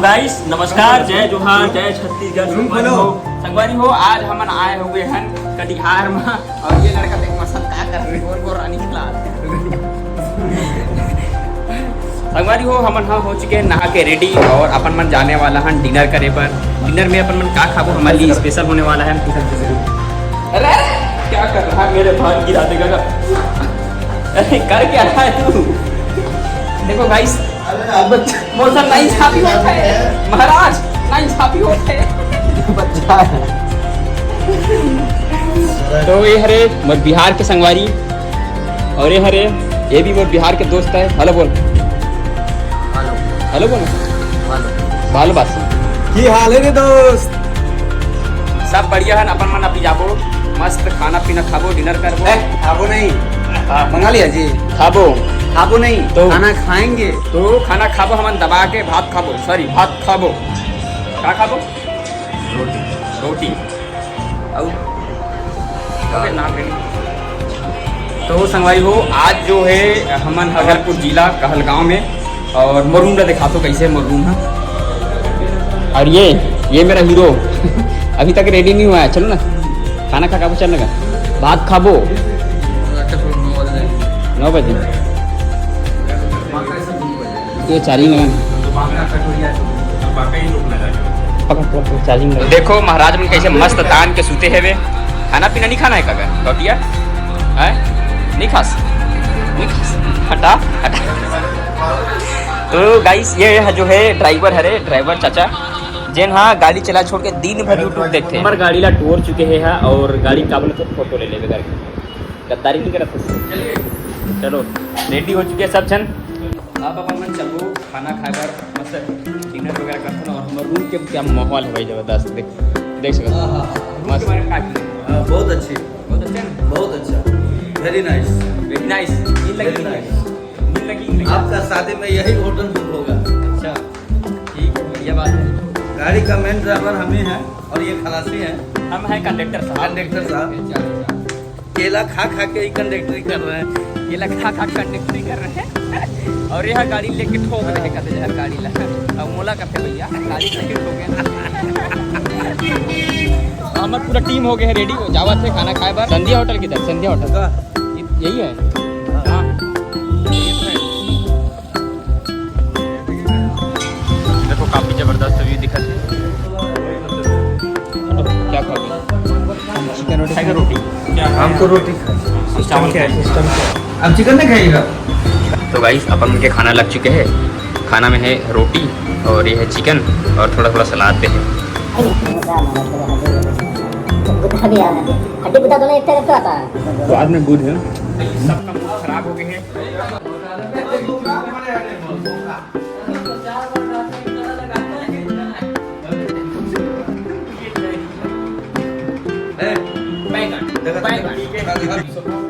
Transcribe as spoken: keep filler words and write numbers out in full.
गाइस, नमस्कार, जय जोहार, जय छत्तीसगढ़। संगवारी हो, संगवारी हो, आज हमन आए हुए हन कटिहार में। और ये लड़का देख मसल का कर रहे, गोर गोर रानी खिला। संगवारी हो, हमन ह हो चुके हैं नहा के रेडी और अपन मन जाने वाला हन डिनर करे बर। डिनर में अपन मन का खाबो, हमारे लिए स्पेशल होने वाला है। अरे, क्या कर रहा है मेरे भाई, गिरा देगा का? अरे, कर क्या रहा है तू? देखो गाइस, अरे, आप बच्चे। मोर से नाइंसाफी होत हे महाराज, नाइंसाफी होत हे। बच्चा है। तो ये हरे मोर बिहार के संगवारी, और ये हरे, ये भी मोर बिहार के दोस्त है। हेलो बोल। हेलो। हेलो बोल। हेलो। बाल बास। की हाल है रे दोस्त? सब बढ़िया है, अपन मन अभी जाबो, मस्त खाना पीना खाबो, डिनर करबो। ए, खाबो नहीं। हाँ। मंगा लिया जी। खाबो। खाबो नहीं, तो खाना खाएंगे। तो खाना खाबो, हमन दबा के भात खाबो, सॉरी, भात खाबो। का खाबो? रोटी। रोटी। अउ? अबे, नाम नहीं। तो संगवारी हो, आज जो है हमन हगरपुर जिला कहलगांव में, और मोर रूम ला दिखा तो कैसे मोर रूम है। और ये, ये मेरा हीरो अभी तक रेडी नहीं हुआ है। चलो ना, खाना खा खाबो, चल लगा भात खाबो। नौ बजे। ये चार्जिंग लगा। पकड़, पकड़, पकड़, चार्जिंग लगा। देखो महाराज मन कैसे मस्त तान के सूते हेवे। खाना पीना नहीं खाना है का? रोटिया है, नहीं खास, नहीं खास। हटा, हटा। तो गाइस, ये है जो है ड्राइवर हरे, ड्राइवर चाचा, जेन हा गाड़ी चला छोड़ के दिन भर YouTube देखते हैं। हमार गाड़ी ला टोर चुके हैं हा, और गाड़ी का बोले तो फोटो ले लेवे करके। गद्दारी नहीं करत हस। चलो, रेडी हो चुके हैं सब जन। अब अपन मन चलबो खाना खाए बर, मस्त डिनर वगैरह करथन। और हमर रूम के क्या माहौल है भाई, जबरदस्त। देख, देख सकत हो। हाँ, हाँ, हाँ। रूम के मस्त। बारे में का कही? हाँ, बहुत अच्छी। बहुत अच्छा ना? बहुत अच्छा। Very nice। Very nice। नींद लगी? Very nice। नींद लगी? आपका शादी में यही होटल बुक होगा। अच्छा, ठीक है, बढ़िया बात है। गाड़ी का मेन ड्राइवर हम ही हैं और ये खलासी हैं। हम हैं कंडक्टर साहब। कंडक्टर साहब। अच्छा, अच्छा। केला खा खा के ही कंडक्टरी कर रहे हैं। केला खा खा के कंडक्टरी कर रहे हैं। और यहाँ गाड़ी लेके ठोक रहे हैं, कहते हैं, "यार, गाड़ी ला।" अब मोला कहते, "भैया, गाड़ी लेके ठोके।" हमार पूरा टीम हो गए है रेडी, जावत है खाना खाए बर। संध्या होटल किधर? संध्या होटल। का? यही है। हाँ। देखो, काफी जबरदस्त व्यू दिखत है। क्या खाओगे? चिकन रोटी खाएगा, रोटी? हमको रोटी खाए। सिस्टम क्या है? सिस्टम क्या है? आप चिकन नहीं खाइएगा? तो गाइस, अपन के खाना लग चुके हैं। खाना में है रोटी और ये है चिकन और थोड़ा थोड़ा सलाद पे है। हड्डी बुता दोनों एक तरफ तो आता है। स्वाद में गुड है। सबका मूड खराब हो गए हैं। बैगन, बैगन।